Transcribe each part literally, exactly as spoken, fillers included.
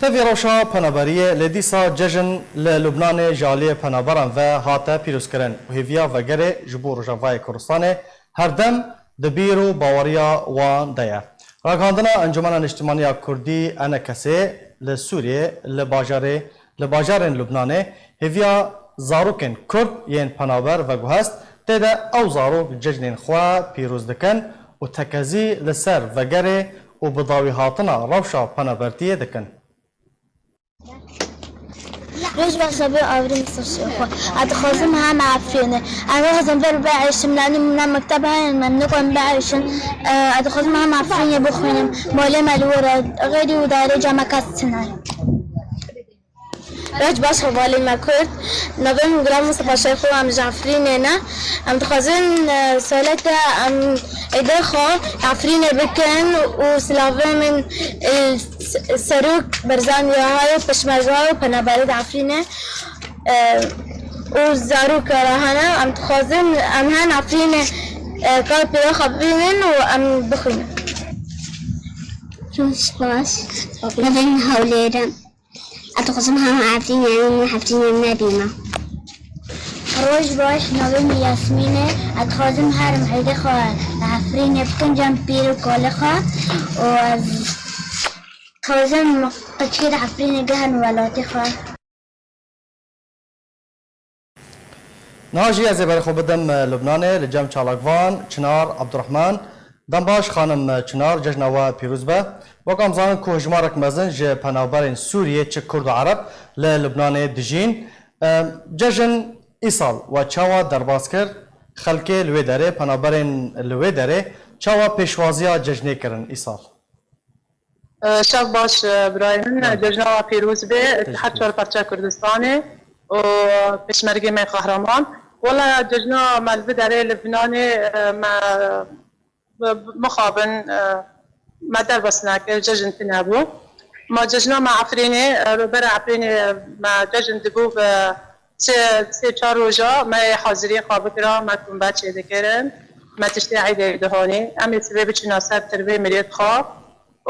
Tevî rewşa penaberiyê lê dîsa cejn li Lubnanê ji aliyê penaberan ve hate pîrozkirin û hêviya vegerê ji bo Rojavayê Kurdistanê herdem di bîr û baweriya wan de ye. Ragihandina Encûmena Niştimanî ya Kurdî, ENKS'ê, li Sûriyê, li bajarê, li bajarên Lubnanê hêviya zarokên Kurd yên penaber veguhest, tê de ew zarok cejnên xwe pîroz dikin û tekezî li ser vegerê û bi dawî hatina rewşa penabertiyê dikin. Roj baş be, avrî misafirê xwe. Ez dixwazim hem Efrînê. Ez dixwazim ber biêşim, yanî min mekteb heye, min nikarin biêşim. Ez dixwazim hem Efrînê bixwînim. Malê me li wir e, xeyrî û darê cama kes tune ye. Roj baş, hevalê me Kurd. Navê min Gulan Mistefa Şêxo, em ji Efrînê ne. Em dixwazin, e, saleke em êdê xwe Efrînê bikin û silavê min, e, s-, Serok Berzanî ya hayê Peşmerga û penaberê di Efrînê, e, û zaroka re hene. Em dixwazin em hen Efrînê, e, kar pêra xwe bibînin û em bixwînin. Roj baş. Navê min Hewlêr e. Ez dixwazim hema Efrînê, yanî min Efrînê nebîna. Roj baş, navê min Yasmîn e. Ez dixwazim herim êdê xwe Efrînê bikim cem pîr û kalê xwe û ez dixwazim qeçkê di Efrînê gehin welatê xwe. Niha jî ez ê berê xwe bidim, e, Lubnanê, li cem çalakvan Çinar Abdurrahman. Dem baş, xanim, e, Çinar, cejna we pîroz be. Wek em zanin ku hejmarek mezin ji penaberên Sûriyê, çi Kurd û Ereb, li Lubnanê dijîn. E, cejn îsal we çawa derbas kir? Xelkê li wê derê, penaberên li wê derê çawa pêşwaziya cejnê kirin îsal? Şev baş, birayê min. Cejna we pîroz be, her çar parça Kurdistanê û pêşmergê me qehreman. Wela cejna me li vê derê li Lubnanê, me, mixabin, me derbas nekir, cejn tune bû. Ma cejna me Efrînê, bera Efrînê me cejn dibû bi sê, sê çar roja me haziriyê xwe bikira, me kombe çêdikirin, me tiştê eydê dihanî. Em ê sibê biçîna ser tirbê mirêd xwe.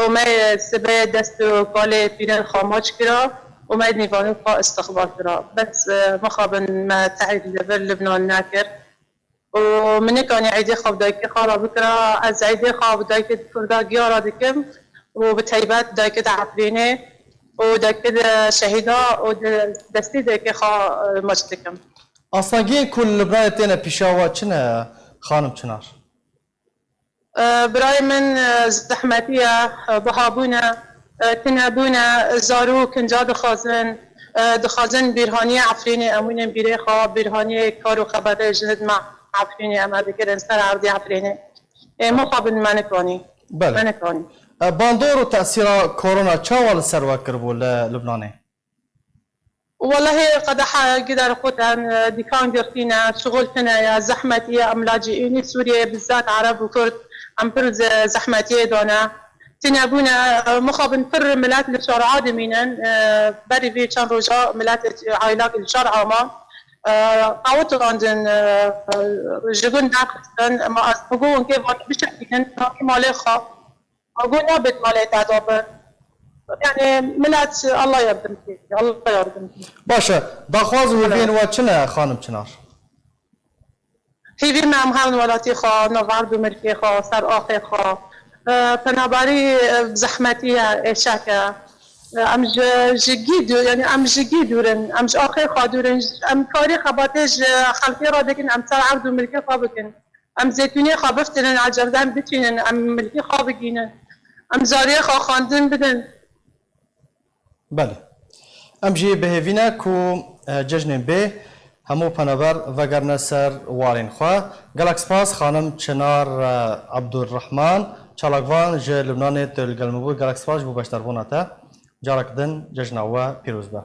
û me sibê dest û kalê pîrên xwe maç kira û me nîvanên xwe îstixbal kira. Bes, e, mixabin me tehîr li vir Libnan nekir. Û min nikanî eydê xwe bi dayikê xwe re bikira. Ez eydê xwe bi dayikê Kurda giya re dikim û bi taybet dayikê di Efrînê û dayikê di şehîda û di destê dayikê xwe, e, maç dikim. Astengiyên ku li Libnanê têne pîşa we çi ne, xanim Çinar? E, birayê min, e, zehmetî ye, e, bihabûn e, e, tunebûn e, zarok kinca dixwazin, e, dixwazin bîrhaniyê Efrînê, em wînin bîrê xwe, bîrhaniyê kar û xebatê ji hidma Efrînê em ê dikirin ser erdê Efrînê. Ê, mixabin me nikanî. Belê. Me nikanî. E, bandor û tesîra korona çawa li ser we kiribû li Lubnanê? Welehê qedeha gider xwe ten, e, dîkan girtîne, şixul tune ye, zehmetî ye, em lacî înî Sûriyeyê bizat Ereb û Kurd, em pir ze-, zehmetiyê dane. Tune bûne, e, mixabin pir milet li şara dimînin, e, berî vê çend roja milet, e, aylak li şar ama, e, qawitandin, e, ji gund derxistin, ma ez hûgû winkê van bişekînin, malê xwe. Ago nabêt malê te de bin. Yani millet Allah yardım ki, Allah yardım ki. Baş e. Daxwaz û hêviyên we çi ne, xanim Çinar? Hêvî me em hewn welatî xwe, nav erd û milkê xwe, ser axê xwe. E, penaberî, e, zehmetî ye, êşek e. E, em ji, ji gî dû-, yani em ji gî dûr in, em ji axê xwe dûr in, em karê xebatê ji xelkê re dikin, em ser erd û milkê xwe bikin. Em zêtûnê xwe biftinin, ecerden bitînin, em milkê xwe bigînin. Em zariyê xwe xwendin bidin. Belê. Em jî bi hêvî ne ku, e, cejnên bê hemû penaber vegerine ser warên xwe. Gelek spas, xanim Çinar, e, Abdurrahman, çalakvan ji Lubnanê tu li gel me bû. Gelek spas ji bo beşdarbûna te. Carek din cejna we pîroz be.